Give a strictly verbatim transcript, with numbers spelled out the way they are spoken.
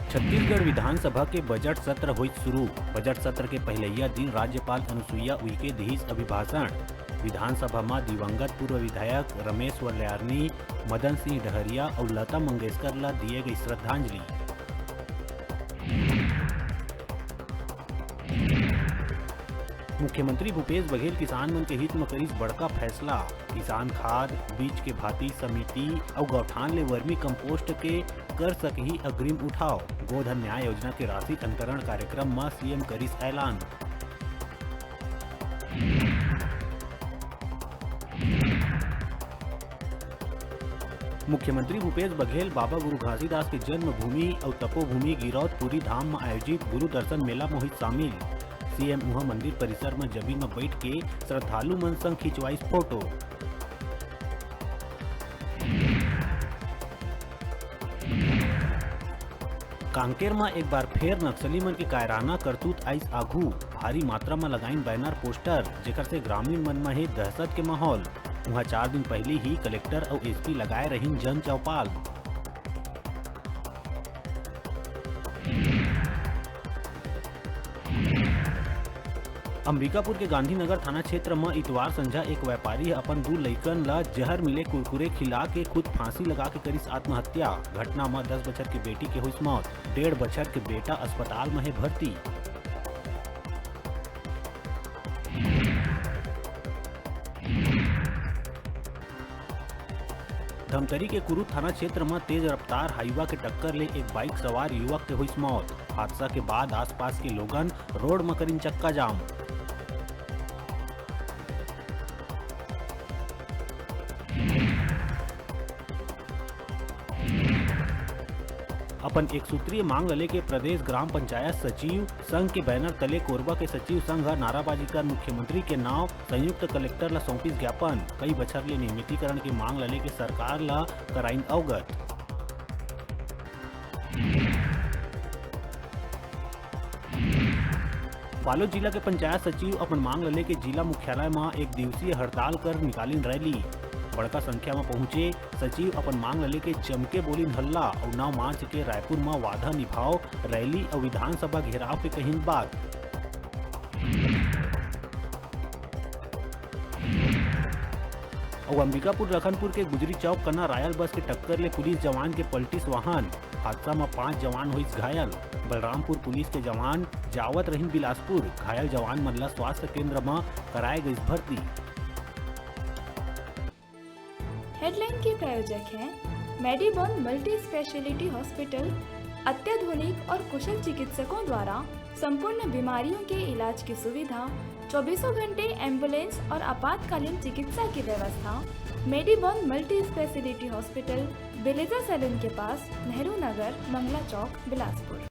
छत्तीसगढ़ विधानसभा के बजट सत्र होइस शुरू। बजट सत्र के पहिलइया दिन राज्यपाल अनुसुईया उइके दिहिस अभिभाषण। विधानसभा म दिवंगत पूर्व विधायक रमेश वल्यारनी, मदन सिंह डहरिया अउ लता मंगेशकर ल दिए गई श्रद्धांजलि। मुख्यमंत्री भूपेश बघेल किसान मन के हित म करिस बड़का फैसला। किसान खाद, बीज के भांति समिति अउ गौठान ले वर्मी कंपोस्ट के कर सकही अग्रिम उठाव। गोधन न्याय योजना के राशि अंतरण कार्यक्रम म सीएम करिस ऐलान। मुख्यमंत्री भूपेश बघेल बाबा गुरु घासीदास के जन्मभूमि अउ तपोभूमि गिरौदपुरी धाम म आयोजित गुरु दर्शन मेला म होइस शामिल। सीएम उहां मंदिर परिसर म जमीन म बइठ के श्रद्धालु मन संग खिंचवाइस फोटो। कांकेर म एक बार फेर नक्सली मन के कायराना करतूत आइस आघू। भारी मात्रा म लगाइन बैनर पोस्टर, जेकर से ग्रामीण मन म हे दहशत के माहौल। उहां चार दिन पहिली ही कलेक्टर अउ एसपी लगाए रहिन जन चौपाल। अंबिकापुर के गांधीनगर थाना क्षेत्र म इतवार संझा एक व्यापारी ह अपन दू लइकन ल जहर मिले कुरकुरे खिला के खुद फांसी लगा के करिस आत्महत्या। घटना म दस बछर के बेटी के होइस मौत, डेढ़ बछर के बेटा अस्पताल म हे भर्ती। धमतरी के कुरूद थाना क्षेत्र म तेज रफ्तार हाईवा के टक्कर ले एक बाइक सवार युवक के होइस मौत। हादसा के बाद आसपास के लोगन रोड म करिन चक्का जाम। अपन एक सूत्रीय मांग ल लेके प्रदेश ग्राम पंचायत सचिव संघ के बैनर तले कोरबा के सचिव संघ ह नाराबाजी कर मुख्यमंत्री के नाव संयुक्त कलेक्टर ल सौंपिस ज्ञापन। कई बछर ले नियमितीकरण के मांग ल लेके सरकार ल कराइन अवगत। बालोद जिला के पंचायत सचिव अपन मांग ल लेके जिला मुख्यालय म एक दिवसीय हड़ताल कर निकालिन रैली। बड़का संख्या म पहुंचे सचिव अपन मांग ल लेके जमके बोलिन हल्ला अउ नौ मार्च के रायपुर म वादा निभाव रैली अउ विधानसभा घेराव के कहिन बात। अउ अंबिकापुर लखनपुर के गुजरी चौक कना रायल बस के टक्कर ले पुलिस जवान के पलटिस वाहन। हादसा म पांच जवान होइस घायल। बलरामपुर पुलिस के जवान जावत रहिन बिलासपुर। घायल जवान मन ल स्वास्थ्य केंद्र म कराए गइस भर्ती। हेडलाइन के प्रायोजक हैं मेडीबॉन मल्टी स्पेशलिटी हॉस्पिटल। अत्याधुनिक और कुशल चिकित्सकों द्वारा संपूर्ण बीमारियों के इलाज की सुविधा, चौबीसों घंटे एम्बुलेंस और आपातकालीन चिकित्सा की व्यवस्था। मेडीबॉन मल्टी स्पेशलिटी हॉस्पिटल, बेलेजा सैलून के पास, नेहरू नगर, मंगला चौक, बिलासपुर।